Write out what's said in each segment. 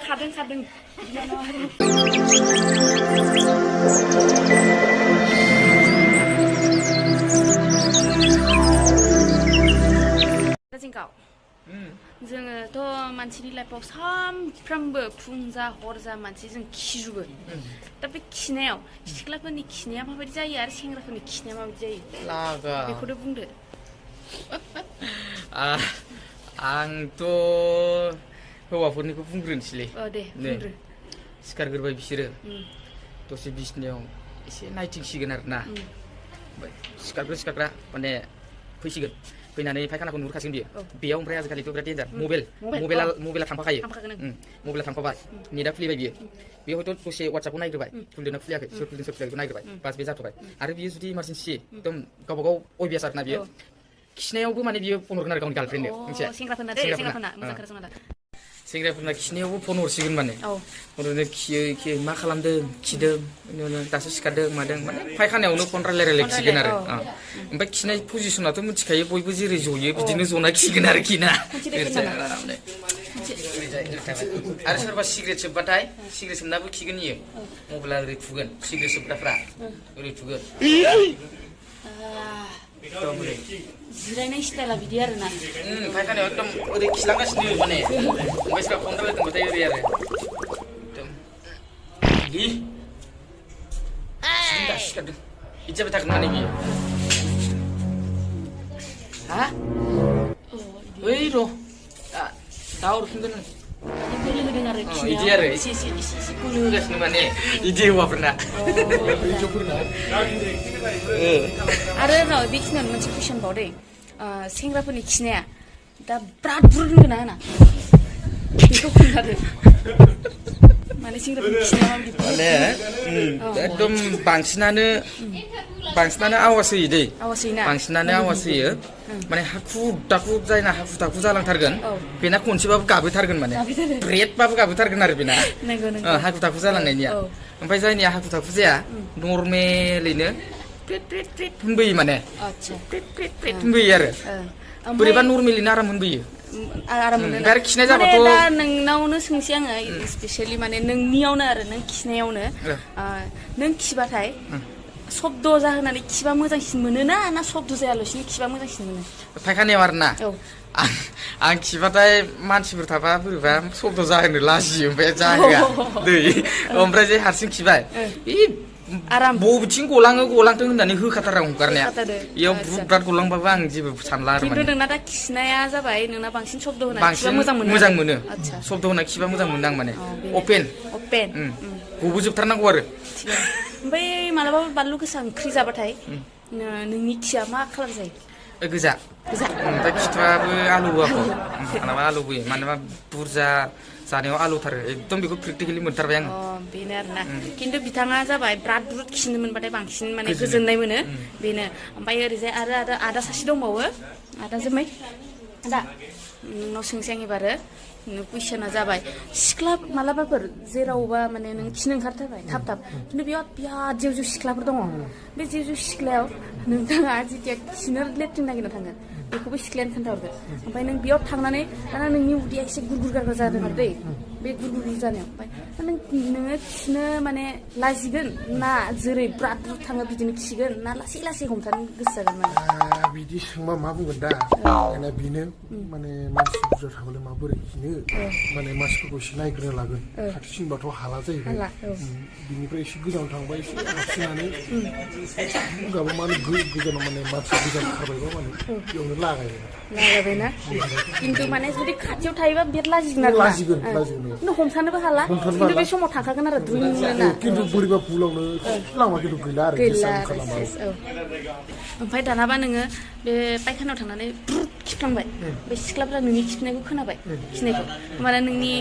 खादों जिंगाव जोङोथ' मानसिनि लाइफआव सानफ्रामबो फुं जा हर जा मानसिजों खिजुबो दा बे खिनायाव सिख्लाफोरनि खिनाया माबायदि जायो आरो सेंग्राफोरनि खिनाया माबायदि जायो लागा बेखौनो बुंदो आंथ' हौवाफोरनिखौ बुंग्रोनोसैलै दे बुंग्रो सिखारग्रोबाय बिसोरो दसे बिसिनायाव एसे नायथिंसिगोन आरोना सिखारग्रा माने फैसिगोन फैनानै फायखानाखौ नुहुरखासिगोन बियो बेयाव ओमफ्राय आजिखालिथ' बिराद डेन्जार मबाइला थांफाखायो मबाइला थांफाबाय नेटआ खुलिबाय बियो बेयो हयथ' दसे वाट्सएपखौ नायग्रोबाय खुलिदोंना खुलियाखै सोर खुलिदों सोर खुलियाखै नायग्रोबाय बास बे जाथ'बाय आरो बियो जुदि इमारजेन्सि एकदम गावबागाव अयबियास आरोना बियो खिनायावबो माने बियो फन हरगोन आरो गावनि गार्लफ्रेन्डनो मिथिया सेंग्राफोरना खिनायावबो फन हरसिगोन माने हरनो खियो मा खालामदों खिदों दासो सिखारदों मादों माने फायखानायावनो फन रायलाय खिगोन आरो ओमफ्राय खिनाय पजिसनाथ' मिथिखायो बयबो जेरै जयो बिदिनो जना खिगोन आरोखि ना आरो सोरबा सिगारेट सोबबाथाय सिगारेट सोबनाबो खिगोन इयो मबाइला ओरै थुगोन सिगारेट सोबग्राफ्रा ओरै थुगोन जिरायनाय स्टाइला बिदि आरोना फायखानायाव एकदम ओरै खिलांगासिनो माने ओमफ्राय सोरबा फन रायलायदोंबाथाय ओरै आरो एकदम सिखारदों बिदि जाबाय थागोन माने बियो हा ओइ र' दा हरफिनगोन इदि आरो एसे बोलो होगासिनो माने इदि हौवाफोरना आरो र' बेखिनियावनो मोनसे कुइसन बाव दै सेंग्राफोरनि खिनाया दा बिराद बुरनो होना होना बेखौ खोन्थादो माने सेंग्राफोरनि खिनाया माबायदि एकदम बांसिनानो आवाज होयो दै बांसिनानो आवाज होयो माने हाखु दाखु जायना हाखु दाखु जालांथारगोन बेना खनसेबाबो गाबोथारगोन माने ब्रेडबाबो गाबोथारगोन आरो बेना हाखु दाखु जालांनायनिया ओमफ्राय जायनिया हाखु दाखु जाया नर्मेलैनो प्रेट होनबोयो माने प्रेट होनबोयो आरो बोरैबा नर्मेलैनो आराम होनबोयो आरो खिनाय जाबाथ' दा नोंनावनो सोंसै आङो स्पेसियेलि माने नोंनियावनो आरो नों खिनायावनो नों खिबाथाय शब्द जाहोनानै खिबा मोजांसिन मोनोना ना शब्द जायालासिनो खिबा मोजांसिन मोनो फायखानायाव आरोना आं खिबाथाय मानसिफोर थाबा बोरैबा शब्द जाहोनो लाजियो ओमफ्राय जाहोआ दै ओमफ्राय जे हारसिं खिबाय आराम बबेथिं गलांथों होननानै होखाथारा हगारनाया बेयाव बुब्राद गलांबाबो आं जेबो सानला आरो खिन्थु नोंना दा खिनाया जाबाय नोंना बांसिन शब्द होनानै खिबा मोजां मोनो शब्द होना खिबा मोजां मोनो आं माने अपेन गबोजोबथारनांगौ आरो ओमफ्राय मालाबा बानलु गोसा ओंख्रि जाबाथाय नोंनि खिया मा कालार जायो गोजा ओमफ्राय खिथुआबो आलु होआखौ मालाबा आलु होयो मानोबा बुरजा जानायाव आलुथारो एकदम बेखौ प्रेक्टिकेलि मोनथारबाय आं बेनो आरोना खिन्थु बिथाङा जाबाय ब्राद ब्रुद खिनो मोनबाथाय बांसिन माने गोजोननाय मोनो बेनो ओमफ्राय ओरैजाय आरो आदा सासे दंबावो आदा जोमै आदा नोंनाव सोंसै आं एबारो कुइसना जाबाय सिख्ला मालाबाफोर जेरावबा माने नों खिनो ओंखारथारबाय थाब खिन्थु बेयाव बिराद जेव जेव सिख्लाफोर दङ बे जेव जेव सिख्लायाव नोंथाङा जेथिया खिनो लेट्रिन नागिरना थांगोन बेखौबो सिख्लायानो खोन्थाहरगोन ओमफ्राय नों बेयाव थांनानै दाना नोंनि उदैया एसे गुरगुर गारग्रा जादों आरो दै बे गुरगुर जानायाव ओमफ्राय नोङो खिनो माने लाजिगोन ना जेरै ब्राद ब्रुद थाङो बिदिनो खिगोन ना लासै लासै हमथानो गोसो जागोन माने बिदि सोंबा मा बुंगोन दा दाना बेनो माने मानसि बुरजा थाबालाय माबोरै खिनो माने मानसिफोरखौ एसे नायग्रोनो लागोन खाथिसिनबाथ' हाला जाहैबाय बिनिफ्राय एसे गोजानाव थांबा एसे हाबसिनानै होनबाबो माने गोजानाव माने मानसि गोजान खारबायबा माने बेयावनो लागायबायना खिन्थु माने जुदि खाथियाव थायोबा बिराद लाजिगोन आरो खिन्थु हमथानोबो हाला खिन्थु बे समाव थाखागोन आरो दुना खिन्थु बोरैबा बुलावनो लामा खिन्थु गैला आरो ओमफ्राय दानाबा नोङो बे पायखानायाव थांनानै ब्रुद खिफ्लांबाय बे सिख्लाफ्रा नोंनि खिफिनायखौ खोनाबाय खिनायखौ होमबाना नोंनि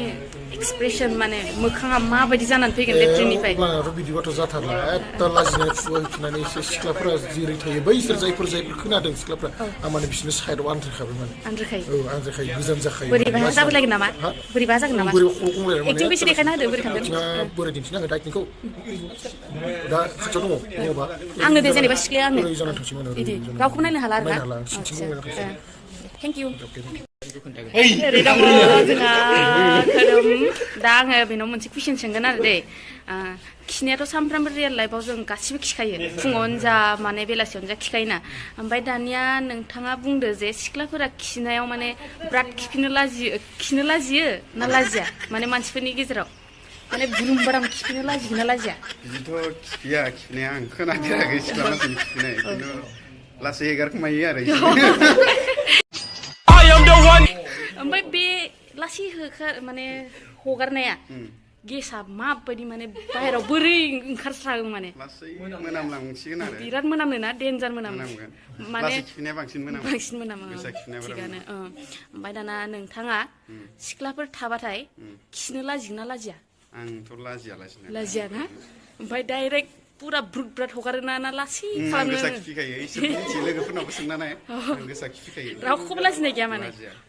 एक्सप्रेसन माने मोखाङा माबायदि जानानै फैगोन लेट्रिननिफ्राय बिदिबाथ' जाथारला एखदम लाजिनाय खुगा होफिननानै एसे सिख्लाफोरा जेरै थायो बैसोर जायफोर खोनादों सिख्लाफ्रा आं माने बिसोरनि साइडआव आनज्रायखाबाय माने आनज्रायखायो गोजान जाखायो बोरैबा जागोन नामा बोरैबा जागोन नामा एक्टिं बेसे देखायना होदो बोरै थांगोन बोरै दिन्थिना होदो एक्टिंखौ दा खाथियाव दङबा आंनो दे जेनेबा सिख्लाया आंनो जाना थांसै बिदि रावखौबो नायनो हाला आरो ना सिथिं थेंक इउ ओरै दङ जोंहा खोरोम दा आङो बेनाव मोनसे कुइसन सोंगोन आरो दै खिनायाथ' सानफ्रामबो रियेल लाइफआव जों गासिबो खिखायो फुङावनो जा माने बेलासियावनो जा खिखायोना ओमफ्राय दानिया नोंथाङा बुंदो जे सिख्लाफोरा खिनायाव माने बिराद खिनो लाजियो ना लाजिया माने मानसिफोरनि गेजेराव माने बुरुम बाराम खिनो लाजियो ना लाजिया बिदिथ' खिया खिनाया आं खोनाफेराखै सिख्ला मानसिनि खिनाय खिन्थु लासै हेगारखोमायो आरो ओमफ्राय बे लासै माने हगारनाया गेसा माबायदि माने बाहेराव बोरै ओंखारस्रागोन माने लासै मोनामलांसिगोन आरो बिराद मोनामनो ना डेन्जार मोनामो माने लासै खिनाया बांसिन मोनामो गोसा खिनाया थिगानो ओमफ्राय दाना नोंथाङा सिख्लाफोर थाबाथाय खिनो लाजिगोन ना लाजिया आंथ' लाजिया ना ओमफ्राय डाइरेक्ट पुरा ब्रुद ब्राद हगारोना ना लासै खालामनो गोसा खिफिखायो इसोर मिथियो लोगोफोरनावबो सोंना नाय गोसा खिफिखायो रावखौबो लाजिनाय गैया माने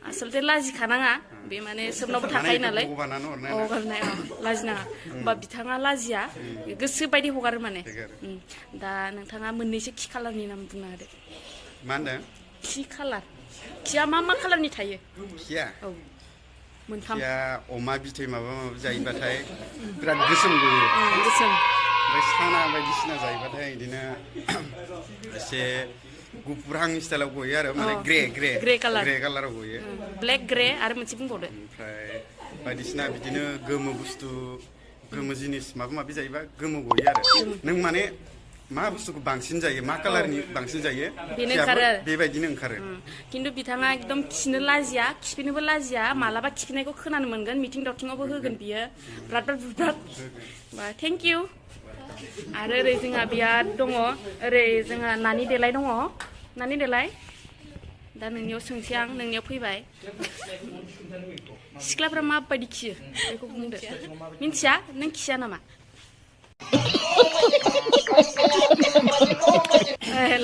आसलथे लाजिखानाङा बे माने सोबनावबो थाखायो नालाय हगारनाय लाजिनाङा होमबा बिथाङा लाजिया गोसो बायदि हगारो माने दा नोंथाङा मोननैसो खि खालारनि नाम बुंना होदो मा होनदों खि खालार खिया मा खालारनि थायो खिया औ मोनथाम खिया अमा बिथै माबा जायोबाथाय बिराद गोसोम गयो गोसोम ओमफ्राय साना बायदिसिना जायोबाथाय बिदिनो एसे गुफुरहां स्टाइलाव गयो आरो माने ग्रे कालाराव गयो ब्लेक ग्रे आरो मोनसे बुंबावदो ओमफ्राय बायदिसिना बिदिनो गोमो बुस्थु गोमो जिनिस माबा माबि जायोबा गोमो गयो आरो नों माने मा बुस्थुखौ बांसिन जायो मा कालारनि बांसिन जायो बेनो ओंखारो बेबायदिनो ओंखारो खिन्थु बिथाङा एकदम खिनो लाजिया खिफिनोबो लाजिया मालाबा खिफिनायखौ खोनानो मोनगोन मिथिं दावथिङावबो होगोन बियो ब्राद बा थेंक इउ आरो ओरै जोंहा बिराद दङ ओरै जोंहा नानि देलाय दङ नानि देलाय दा नोंनियाव सोंसै आं नोंनियाव फैबाय सिख्लाफ्रा माबायदि खियो बेखौ बुंदो मिन्थिया नों खिया नामा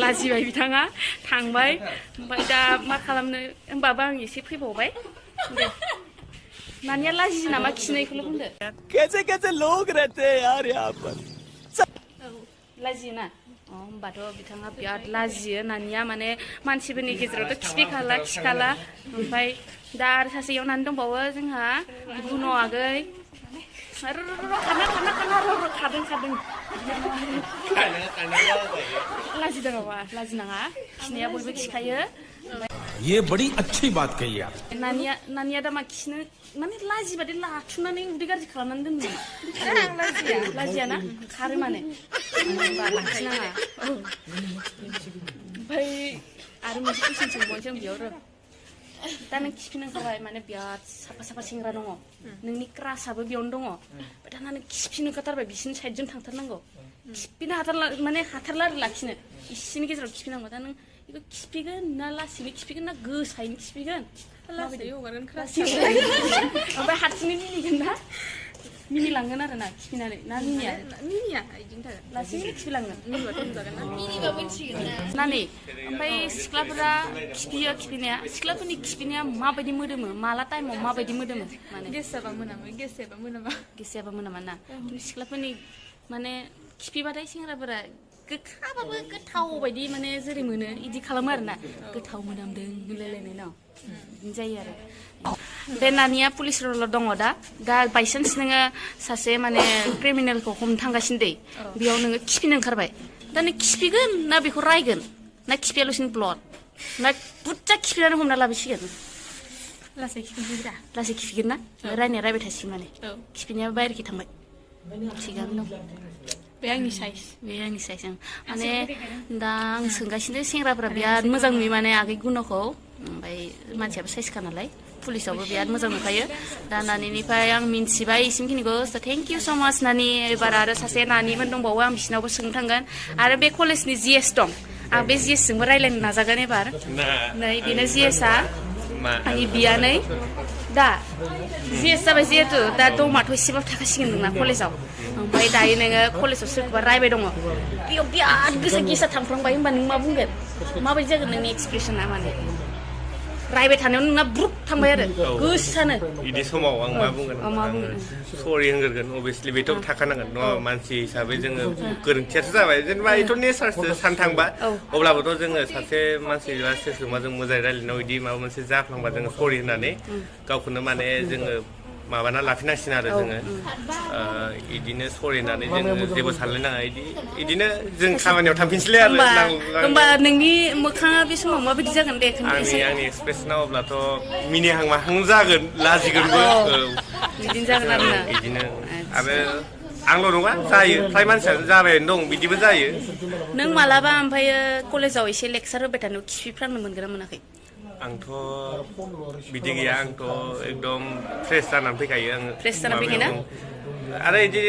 लाजिबाय बिथाङा थांबाय ओमफ्राय दा मा खालामनो होमबाबो आं एसे फैबावबाय दे नानिया लाजियो नामा खिनायखौल' बुंदो कैसे लोग रहते हैं यार यहाँ पर लाजियो ना होमबाथ' बिथाङा बिराद लाजियो नानिया माने मानसिफोरनि गेजेरावथ' खिखाला ओमफ्राय दा आरो सासे एवनानै दंबावो जोंहा गुन' आगै खादों लाजिदों नामा लाजिनाङा खिनाया बयबो खिखायो ये बड़ी अच्छी बात कही आप नानिया दा मा खिनो माने लाजिबादि लाथुनानै उदै गाज्रि खालामनानै दोनो लाजिया ना खारो माने लाखिनाङा ओमफ्राय आरो मोनसे कुइसन सोंबावनोसै आं बेयाव दा नों खिफिन ओंखारबाय माने बिराद साफा सेंग्रा दङ नोंनि क्रासाबो बेयावनो दङ ओमफ्राय दाना नों खिफिन ओंखारथारबाय बिसिनि साइडजों थांथारनांगौ खिफिनो हाथारला आरो लाखिनो इसिनि गेजेराव खिफिनांगौ दा नों बेखौ खिफिगोन ना लासैनो खिफिगोन ना गोसायैनो खिफिगोन ओमफ्राय हारसिंनो मिनिगोन ना मिनिलांगोन आरो ना खिफिनानै ना मिनिया बिदिनो थागोन लासैनो खिफिलांगोन नानि ओमफ्राय सिख्लाफोरा खिफिनाया सिख्लाफोरनि खिफिनाया माबायदि मोदोमो माला टाइमाव माबायदि मोदोमो माने गेसाबा मोनामा ना खिन्थु सिख्लाफोरनि माने खिफिबाथाय सेंग्राफोरा गोखाबाबो गोथाव बायदि माने जेरै मोनो इदि खालामो आरो ना गोथाव मोनामदों होनलायलायनाय न बिदिनो जायो आरो बे नानिया पुलिस रलाव दङ दा बायसान्स नोङो सासे माने क्रिमिनेलखौ हमनो थांगासिनो दै बेयाव नोङो खिफिनो ओंखारबाय दा नों खिफिगोन ना बेखौ रायगोन ना खिफियाल'सिनो ब्लड ना बुरजा खिफिनानै हमना लाबोसिगोन लासै खिफिगोन ना रायनाया रायबाय थासिगोन माने खिफिनाया बाहेरखि थांबाय थिगानो दं बे आंनि साइज माने दा आं सोंगासिनो सेंग्राफोरा बिराद मोजां नुयो माने आगै गुन'खौ ओमफ्राय मानसियाबो साइजखा नालाय पुलिसावबो बिराद मोजां नुखायो दा नानिनिफ्राय आं मिन्थिबाय इसिमखिनिखौ थेंक इउ स' माच नानि एबार आरो सासे नानिमोन दंबावो आं बिसिनावबो सोंनो थांगोन आरो बे कलेजनि जिएस दं आं बे जिएसजोंबो रायज्लायनो नाजागोन एबार नै बेनो जिएसआ आंनि बियानै दा जिएस जाबाय जिहेतु दा दमाथ' एसेबाबो थाखासिगोन नोंना कलेजाव ओमफ्राय दायो नोङो कलेजाव सोरखौबा रायबाय दङ बेयाव बिराद गोसा गेसा थांफ्लांबाय होमबा नों मा बुंगोन माबायदि जागोन नोंनि एक्सप्रेसना माने रायबाय थानायाव नोंना ब्रुप थांबाय आरो गोसानो बिदि समाव आं मा बुंगोन मा बुंगोन सरि होनगोन अभियासलि बेथ' थाखानांगोन नङा मानसि हिसाबै जोङो गोरोन्थियासो जाबाय जेनेबा बेथ' नेचारसो सान थांबा अब्लाबोथ' जोङो सासे मानसि बा सोरजोंबा जों मोजाङै रायलायनायाव बिदि माबा मोनसे जाफ्लांबा जोङो सरि होननानै गावखौनो माने जोङो माबाना लाफिनांसिगोन आरो जोङो इदिनो सरि होननानै जोङो जेबो सानलायनाङा इदिनो जों खामानियाव थांफिनसैलाय आरो होमबा नोंनि मोखाङा बे समाव माबायदि जागोन दे आंनि एक्सप्रेसना अब्लाथ' मिनिहां माहां जागोन लाजिगोनबो बिदिनो जागोन आरोना बिदिनो आरो आंल' नङा जायो फ्राय मानसियानो जाबायानो दं बिदिबो जायो नों मालाबा ओमफ्रायो कलेजाव एसे लेक्सार होबाय थानायाव खिफिफ्रांनो मोनगोन ना मोनाखै आंथ' बिदि गैया आंथ' एकदम फ्रेस जानानै फैखायो आङो फ्रेस जानानै फैखायो ना आरो बिदि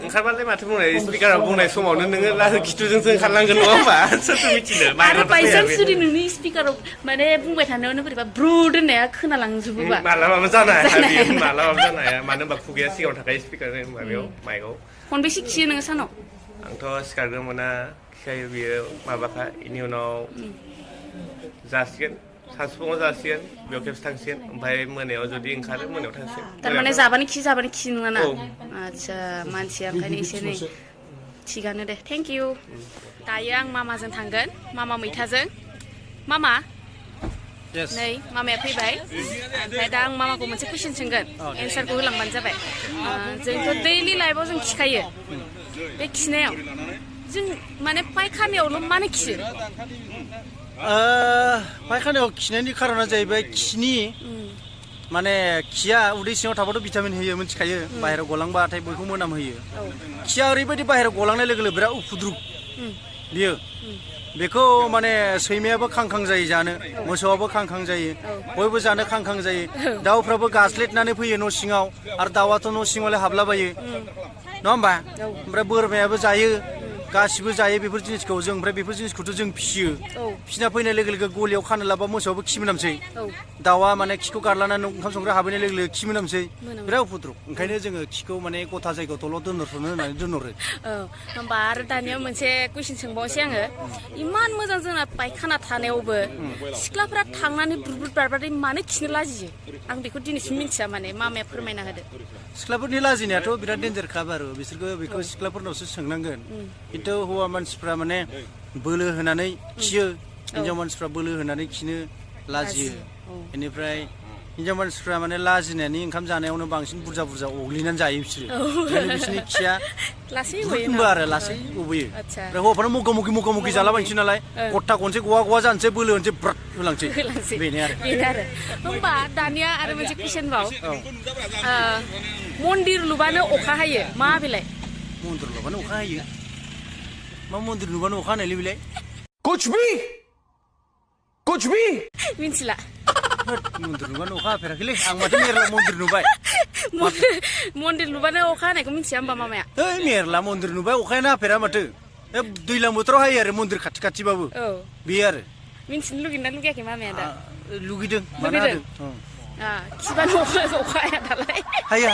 ओंखारबालाय माथो बुंनाय स्पिकाराव बुंनाय समावनो नोङो खिथुजोंसो ओंखारलांगोन नङा होमबा सोरथो मिथिनो आरो बायसान्स जुदि नोंनि स्पिकाराव माने बुंबाय थानायावनो बोरैबा ब्रुद होननाया खोनालांजोबोबा मालाबाबो जानो हाया मालाबाबो जानो हाया मानो होनबा खुगाया सिगाङाव थाखायो स्पिकार माबायाव माइकआव खनबेसे खियो नोङो सानाव आंथ' सिखारग्रो मोना खिखायो बियो माबाखा बेनि उनाव जासिगोन सानसुफुङाव जासिगोन बेयाव खेबसे थांसिगोन ओमफ्राय मोनायाव जुदि ओंखारो मोनायाव थांसिगोन थारमाने जाबानो खि नङा ना आदसा मानसिया ओंखायनो एसे नै थिगानो दे थेंक इउ दायो आं मामाजों थांगोन मामा मैथाजों मामा नै मामाया फैबाय ओमफ्राय दा आं मामाखौ मोनसे कुइसन सोंगोन एन्सारखौ होलांबानो जाबाय जोंथ' दैलि लाइफआव जों खिखायो बे खिनायाव जों माने पायखानायावल' मानो खियो पायखानायाव खिनायनि खारना जाहैबाय खिनि माने खिया उदै सिङाव थाबाथ' भिटामिन होयो मिथिखायो बाहेरायाव गलांबाथाय बयखौ मोनामहोयो खिया ओरैबायदि बाहेरायाव गलांनाय लोगो लोगो बिराद उफुद्रुग बियो बेखौ माने सैमायाबो खांखां जायो जानो मोसौआबो खांखां जायो बयबो जानो खांखां जायो दाउफ्राबो गाज्लेदनानै फैयो न' सिङाव आरो दाउआथ' न' सिङावलाय हाबलाबायो नङा होमबा ओमफ्राय बोरमायाबो जायो गासिबो जायो बेफोर जिनिसखौ जों ओमफ्राय बेफोर जिनिसखौथ' जों फिसियो फिसिना फैनाय लोगो लोगो गलियाव खानो लाबा मोसौआबो खि मोनामसै दाउआ माने खिखौ गारलानानै ओंखाम संग्रा हाबैनाय लोगो लोगो खि मोनामसै बिराद उफुद्रुग ओंखायनो जोङो खिखौ माने गथा जायगायावल' दोनहरथ'नो होननानै दोनहरो होमबा आरो दानिया मोनसे कुइसन सोंबावनोसै आङो इमान मोजां जोंना पायखाना थानायावबो सिख्लाफ्रा थांनानै बुरबुर बारबाथाय मानो खिनो लाजियो आं बेखौ दिनैसिम मिथिया माने मामाया फोरमायना होदो सिख्लाफोरनि लाजिनायाथ' बिराद डेन्जारखा बारु बिसोरखौ बेखौ सिख्लाफोरनावसो सोंनांगोन खिन्थु हौवा मानसिफ्रा माने बोलो होनानै खियो हिनजाव मानसिफ्रा बोलो होनानै खिनो लाजियो बेनिफ्राय हिनजाव मानसिफ्रा माने लाजिनायनि ओंखाम जानायावनो बांसिन बुरजा बुरजा अग्लिनानै जायो बिसोरो ओंखायनो बिसोरनि खिया बुथुमबो आरो लासै गबोयो ओमफ्राय हौवाफ्रा मगा मगि जालाबायनोसै नालाय गथा खनसे गवा जानोसै बोलो होनसै ब्राद होलांसै बेनो आरो होमबा दानिया आरो मोनसे कुइसन बाव मन्दिर लुबानो अखा हायो मा बेलाय मन्दिर लुबानो अखा हायो मा मन्दिर नुबानो अखा हानायलै बेलाय कुछ भी मिथिला मन्दिर नुबानो अखा हाफेराखैलै आं माथो मेरला मन्दिर नुबाय मन्दिर लुबानो अखा हानायखौ मिथिया होमबा मामाया मेरला मन्दिर नुबाय अखायानो हाफेरा माथो दैज्लां बोथोराव हायो आरो मन्दिर खाथि खाथिबाबो बे आरो मिथिनो लुगैना लुगैयाखै मामाया दा लुगैदों मानो हादों खिबानो अखा हाया दालाय हायो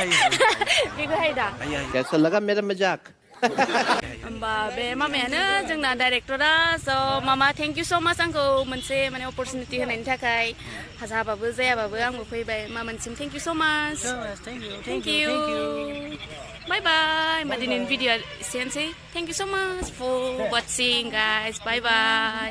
बेखौ हायो दा कैसा लगा मेरा मजाक होमबा बे मामायानो जोंना डाइरेक्टरा स' मामा थेंक इउ स' माच आंखौ मोनसे माने अपरचुनिटि होनायनि थाखाय जाबाबो जायाबाबो आंबो फैबाय मामानिसिम थेंक इउ स' माच थेंक इउ बाय बाय होमबा दिनैनि भिडिअ'आ एसेनोसै थेंक इउ स' माच फर वाचिं गाइस बाय बाय